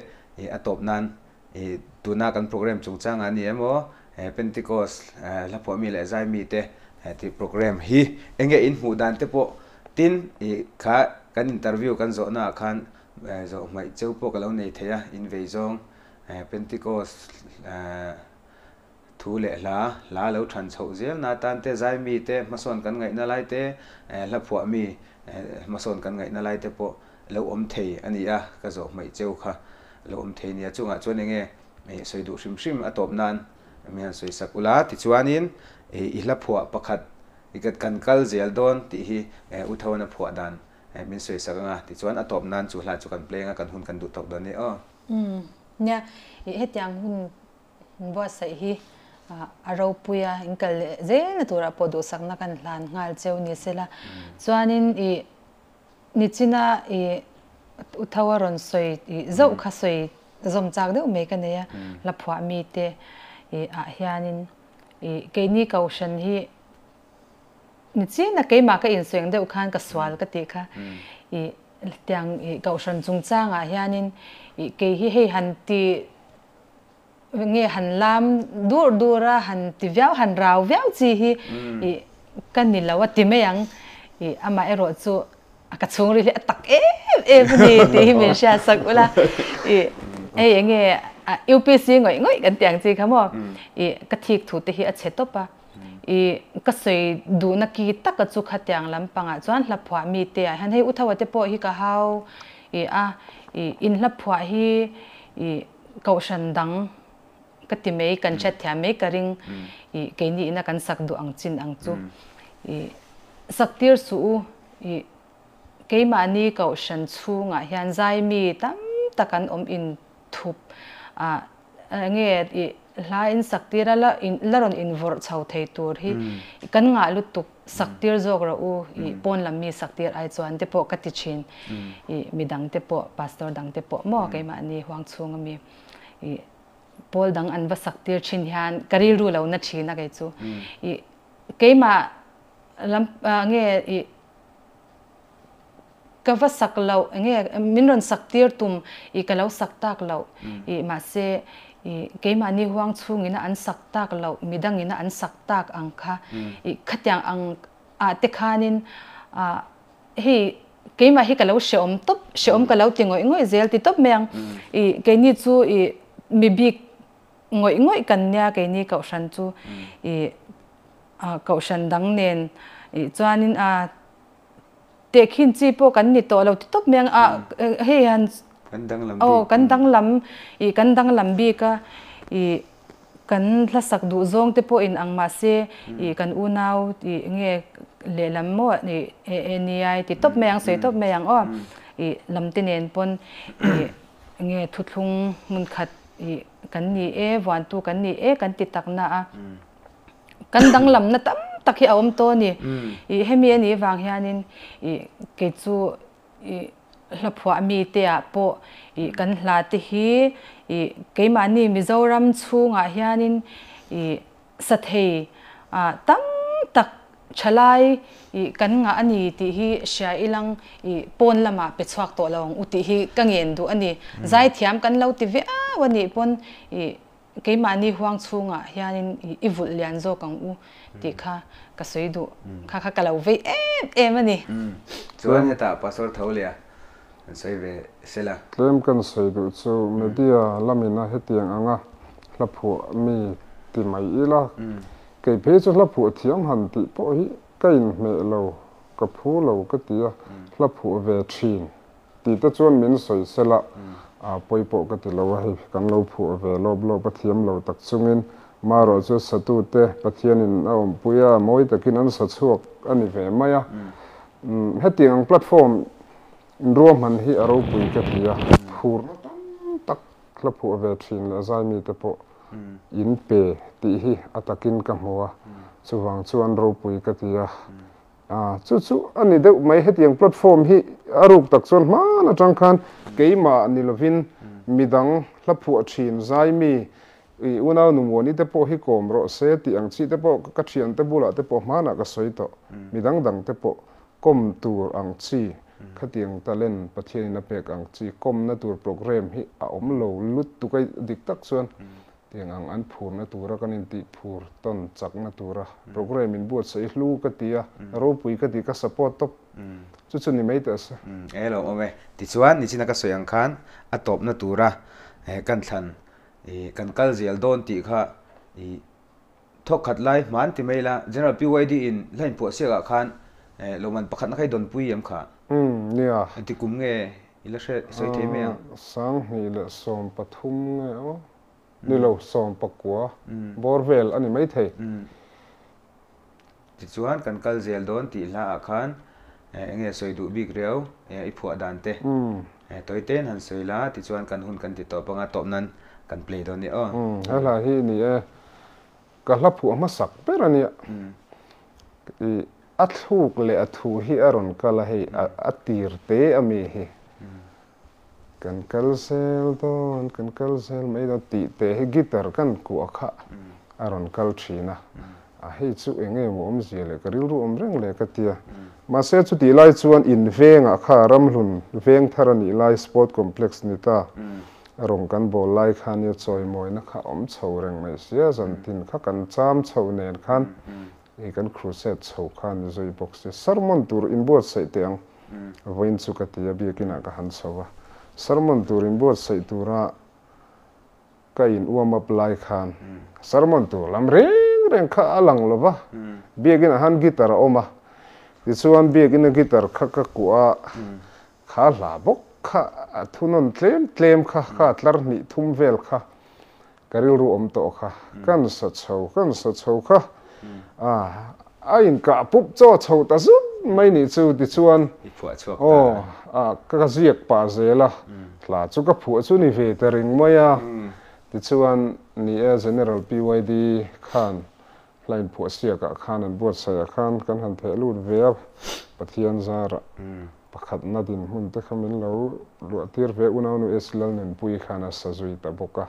i a tawp nan i tuna kan program chungchangah a ni emaw Pentecost hla phuah mi leh zai mi te tih program hi enge in hmuh dan te pawh Tin, i kha kan interview kan zawhnaah khan zawh hmaih cheu pawh ka lo nei thei a, in vei zawng Pentecost thu leh hla, hla lo than chhoh zel na tan te, zai mi te hmasawn kan ngaihna lai te, hla phuah mi hmasawn kan ngaihna lai te pawh lo awm thei a ni a, ka zawh hmaih cheu kha lo awm thei nia. Chungah chuan enge sawi duh hrim hrim a tawp nan mi han sawi sak ula, tichuanin i hla phuah pakhat I kan kal zel dawn tih hi U Thawn a phuah dan min sawi sak anga tichuan a tawp nan chu hla chu kan play anga kan hun kan duh tawk dawn ni aw. Umm nia i hetiang hun buatsaih hi a ropui a in kal leh zel na turah pawh duhsakna kan hlan nghal cheu ni sela chuanin i nichina i U Thawa rawn sawi i zauh kha sawi zawm chak deuh mai ka nei a hla phuah mite i ah hianin i keini kohhran hi Ni chin a keimah ka insueng deuh khan ka sual ka tih kha i tiang i kohhran chungchangah hianin i kei hi hei han ti nge han lam dur dur a han ti viau han rau viau chi hi i ka ni lo a ti mai ang i amah erawh chu a ka chhung ri hi a tak em em a ni tih hi min hriat sak ula i hei enge UPC ngawih ngawih kan tih ang chi kha maw i ka thik thu te hi a chhe tawp a. I ka sawi duhna ki taka chu khatiang lampangah chuan hla phuah mite ah hian hei Uthawa te pawh hi ka hau i a i in hla phuah hi i kohhran dang ka ti mai kan hriat thiam mai ka ring i keini ina kan sak duh ang chin ang chu i sak tir suh u i keimahni kohhran chhungah hian zai mi tam tak an awm in thup a Nge i hla in sak tir a la in la rawn in vawrh chho thei tur hi kan ngah lutuk sak tir zawk rawh u i pawn lam mi sak tir ai chuan te pawh ka ti thin i midang te pawh pastor dang te pawh maw keimahni huang chhung ami i pawl dang an va sak tir thin hian ka rilru lo na thin a kei chu i keimah lam nge i Ka va sak loh enge min rawn sak tir tum i ka lo sak tak loh i mahse i keimahni huang chhungina an sak tak loh midangina an sak tak ang kha i khatiang ang ah te khanin ah hei keimah hi ka lo hreawm tawp hreawm ka lo ti ngawih ngawih zel ti tawp mai ang i keini chu i mi bik ngawih ngawih kan nia keini kohhran chu i kohhran dang nen i chuanin a Tehkhin chi pawh kan ni tawh lo ti tawp mai ang a hei han Kan danglam bik. Aw kan danglam ih kan danglam bik a ih kan hlasak duh zawng te pawh in ang mahse ih kan unau ih nge lehlam maw ih e e nia ti tawp mai ang sawi tawp mai ang aw ih lam te nen pawn ih nge thuthlung hmun khat ih kan ni e vuantu kan ni e kan ti tak na a. Kan danglamna tam tak hi a awm tawh a ni. I hemi a nih vang hianin i kei chu i hla phuah mite ah pawh i kan hla te hi i keimahni Mizoram chhungah hianin i sathei ah tam tak. Thalai i kan ngah a ni tih hi hria ilang i pawn lamah pe chhuak tawh lo ang u tih hi ka ngen duh a ni. Zaithiam kan lo ti viau a nih pawn i keimahni huang chhungah hianin i i vulh lian zawk ang u tih kha ka sawi duh. Kha kha ka lo vei em em a ni. Chuan hetah Pastor tho leh a an sawi ve sela. Tlem kan sawi duh chu media lamina hetiang anga hla phuah mi ti mai ila, kei phei chu hla phuah thiam han tih pawh hi ka inhmeh lo, ka phu lo ka ti a, hla phuah ve thin tih te chuan min sawi sela, a pawi pawh ka ti lo a, hei kan lo phuah ve lawp lawp a thiam lo tak chungin marawh chu satute Pathianin a awmpui a, mawi takin an sa chhuak a ni ve mai a, hetiang ang platform Ruahman hi a ropui ka ti a, phurna tam tak hla phuah ve thin leh zaimite pawh in pe tih hi a takin ka hmu a, chuvang chuan ropui ka ti a. Chu chu a ni deuh mai, hetiang platform hi a ruk tak chuan hman atang khan keimah ni lovin midang hla phuah thin zaimi i unau numuani te pawh hi kawm rawh se tih ang chi te pawh ka thiante bulah te pawh hmanah ka sawi tawh, midang dang te pawh kawm tur ang chi, khatiang talent Pathianin a pek ang chi kawmna tur program hi a awm lo lutuk a, dik tak chuan tiang ang an phurna tura kan intih phur tawn chakna tura program in buatsaih hlu ka ti a, ropui ka ti, ka support tawp chu chu ni mai teh se. E lo awm e. Tichuan nichina ka sawi ang khan a tawpna tura kan thlan kan kal zel dawn tih kha i Thawk khat lai hman ti mai ila, General PYD in hla inphuah siak ah khan lawmman pakhat na kha i dawn pui em kha? Umm nia. Engti kum nge i la hre sawi thei mai ang? 2013 nge aw? Ni lo, 19 bawr vel a ni mai thei. Tichuan kan kal zel dawn tih hla ah khan enge sawi duh bik riau i phuah dan te tawi ten han sawi la tichuan kan hun kan ti tawp anga tawp nan kan play dawn nia aw. He hla hi ni e ka hla phuah hmasak ber a nia i a thluk leh a thu hi a rawn kal a hei a tir te a mi hi kan kal zel dawn kan kal zel mai dawn tih te hi guitar kan kuah kha a rawn kal thin a. A hei chu eng nge maw awmzia leh ka rilru awm reng le ka tia. Mahse chutih lai chuan in vengah kha ramhlun veng thar a nih lai sport complex ni ta rawng kan bawl lai khan nia chawimawina kha awm chho reng mai sia zantin kha kan cham chho nen khan i kan crusade chho kha ni zui bawk sia sermon tur inbuatsaih teh ang vawiin chu ka ti a biakinah ka han chho a sermon tur inbuatsaih tura Ka in warm up lai khan sermon tur lam reng reng kha a lang lo va, biakin ah khan guitar a awm a, tichuan biakin a guitar kha ka kuah a, kha hla bawk kha a thunawn tlem tlem kha, kha tlar hnih thum vel kha ka rilru awm tawh kha, kan sa chho kan sa chho kha a inkah pup chaw chho ta zut mai nih chu tichuan aw ka ziak pah zel a, hla chu ka phuah chu ni ve ta ring mai a, tichuan ni e General PYD khan hla inphuah siakah khan an buatsaih ah khan kan han theh lut ve a, Pathian zarah pakhatna dinhmun te kha min lo luah tir ve unaunu S Lalnunpuii khan a sa zui ta bawk a.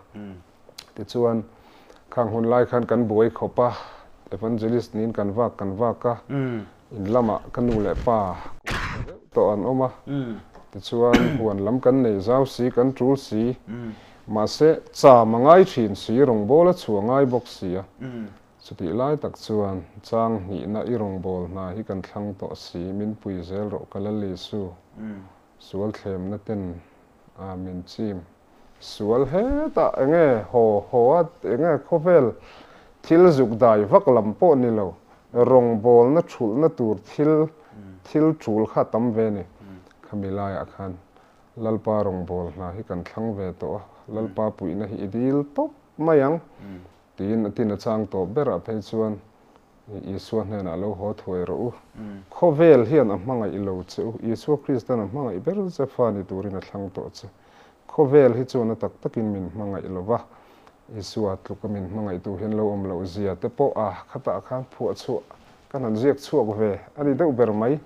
Tichuan, khang hun lai khan kan buai khawp a, Evangelist niin kan vak kan vak a, in lamah ka nu leh pa kum tha deuh tawh an awm a, tichuan huan lam kan nei zau si, kan tul si, mahse cham a ngai thin si, rawngbâwl a chhuah ngai bawk si a, chutih lai tak chuan chang hnihna i rawngbâwl hna hi kan thlang tawh si, min pui zel rawh ka Lal Isu, sual thlemna ten a min chim. Sual hetah enge haw haw a enge khawvel thil zuk dai vak lam pawh ni lo, rawngbawlna thulhna tur thil thil tul kha a tam ve ni. Khami laiah khan Lalpa rawngbâwl hna hi kan thlang ve tawh a, Lalpa puihna hi i dil tawp mai ang tiin a tin a chang tawp berah phei chuan Isua hnenah lo haw thuai rawh u. Khawvel hian a hmangaih lo che u. Isua Kristan a hmangaih ber che fa ni turin a thlang tawh che. Khawvel hi chuan a tak takin min hmangaih lo va, Isua tluka min hmangaihtu hian lo awm loh zia te pawh a khatah khan phuah chhuah kan han ziak chhuak ve a ni deuh ber mai.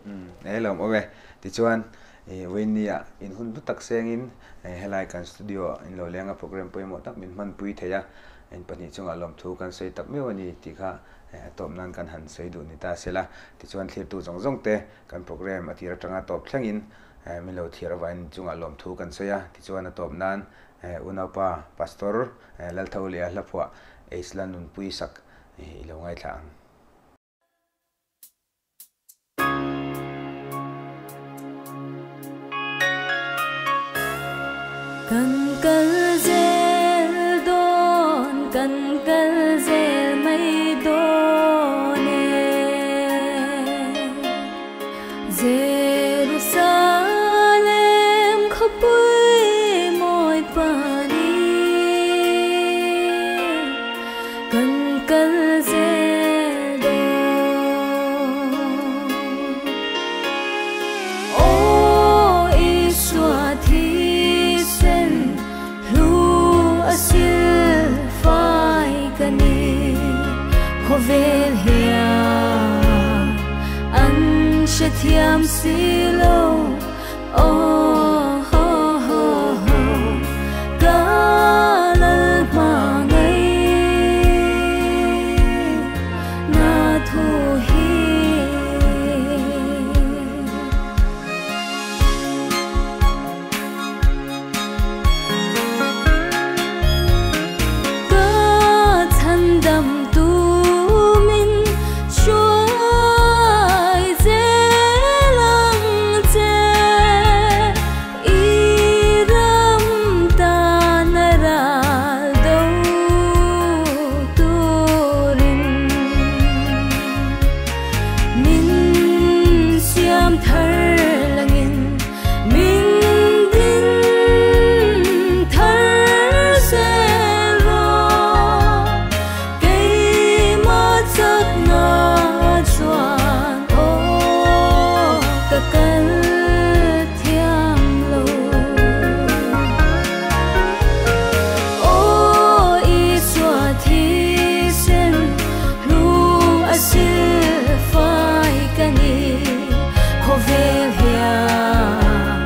E lawm awm e. Tichuan Vawinia in hun hlu tak sengin helai kan studio ah in lo leng a program pawimawh tak min hmanpui thei a, in pahnih chungah lawmthu kan sawi tak meuh a ni tih kha a tawp nan kan han sawi duh ni ta sela. Tichuan thlirtu zawng zawng te kan program a tir atanga tawp thlengin min lo thlir avangin chungah lawmthu kan sawi a, tichuan a tawp nan unaupa Pastor Laltho leh a hlaphuah Eisla Nunpui sak i lo ngaithla ang. Kan kal zel dawn, kan kal zel mai dawn e. Jerusalem khawpui mawi pani, kan kal zel dawn. Aw Isua thisen hlu a sil fai ka ni, khawvel hian an hrethiam si lo. Aw ho ho ho, ka lal hma ngei na thu hi. Ka chhandam tu min hruai zel ang che, i ram tan a ral do turin. Min siam thar langin, min din thar zel rawh. Keima chak na chuan aw ka kal thiam lo. Aw Isua thisen hlu a sil fai ka ni, khawvel hian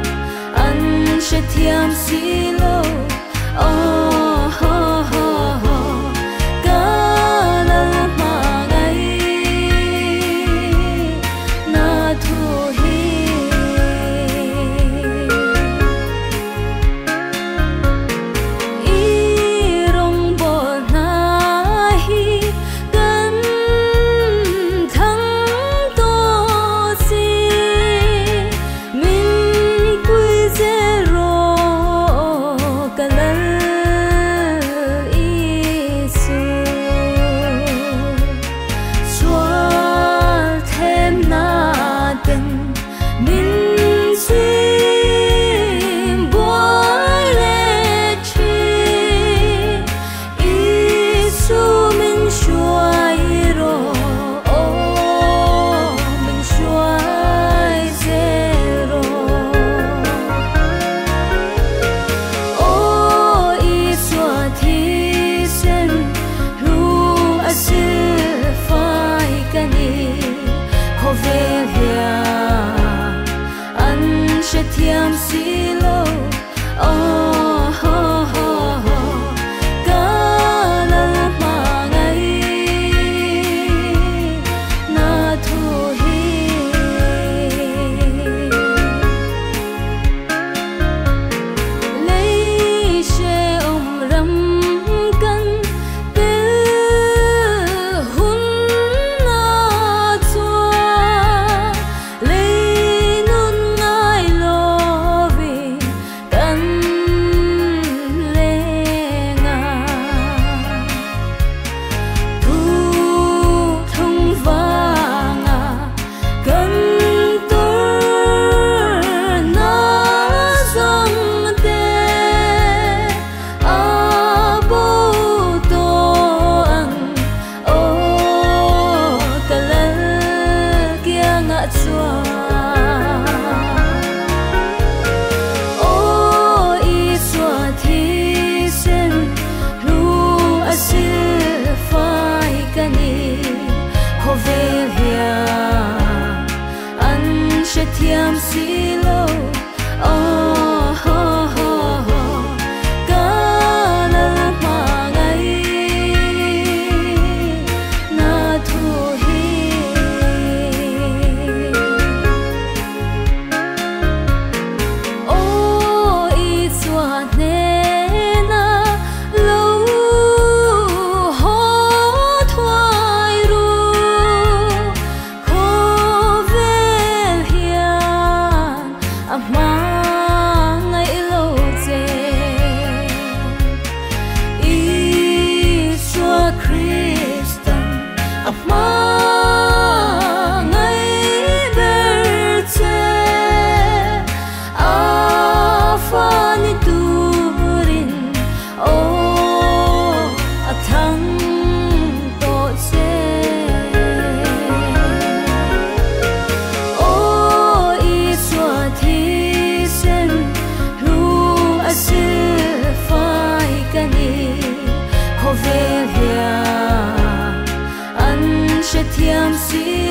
an hrethiam si lo. Aw ho ho ho, ka lal hma ngai na thu hi. I rong bol na hi kan thang to si, min pui zel rawh. Si.